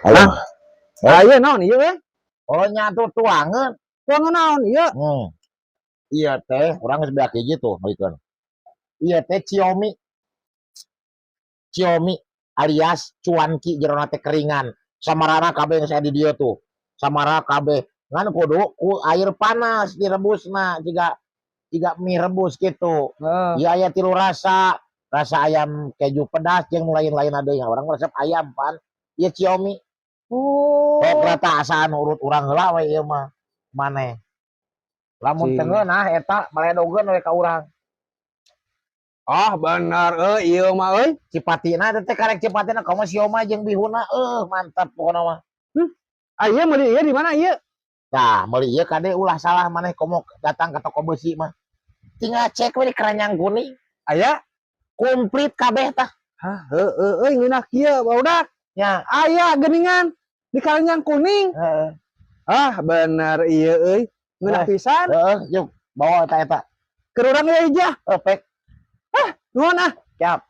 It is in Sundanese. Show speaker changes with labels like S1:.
S1: Ayo.
S2: Ah, ieu naon ieu we?
S1: Oh, nyatu tuangeun.
S2: Tuangan naon ieu?
S1: Iya teh, urang geus beak hiji tuh meulikeun. Ieu teh ciomi. Ciomi alias cuanki, jerona teh keringan. Samarana kabeh geus aya di dieu tuh. Samara kabeh. Ngan kudu ku air panas direbusna jiga jiga mie rebus gitu.
S2: Heeh.
S1: Iya, aya tilu rasa, rasa ayam, keju pedas, jeung nu lain-lain ada yang urang resep ayam pan. Ieu ciomi.
S2: Oh.
S1: Oh, rata asaan urut urang heula we ieu mah. Maneh. Lamun teu ngeunah eta maledogeun we ka urang.
S2: Ah, bener euy ieu mah euy.
S1: Cipatina teh karek cipatina komo siomay jeung bihunna, mantap pokona mah.
S2: Ah, ieu meuli ieu di mana ieu?
S1: Tah, meuli ieu kade ulah salah maneh komo datang ke toko besi mah. Tinggal cek we di keranjang kuning.
S2: Aya?
S1: Komplit kabeh tah.
S2: Hah, heueuh euy, ngeunah kieu barudak.
S1: Nya.
S2: Aya geuningan di keranjang kuning.
S1: Heeh.
S2: Ah, bener ieu euy. Ngeunah pisan.
S1: Heeh, yuk bawa eta eta.
S2: Keur urang ieu aja.
S1: Pek.
S2: Nuhun ah.
S1: Siap.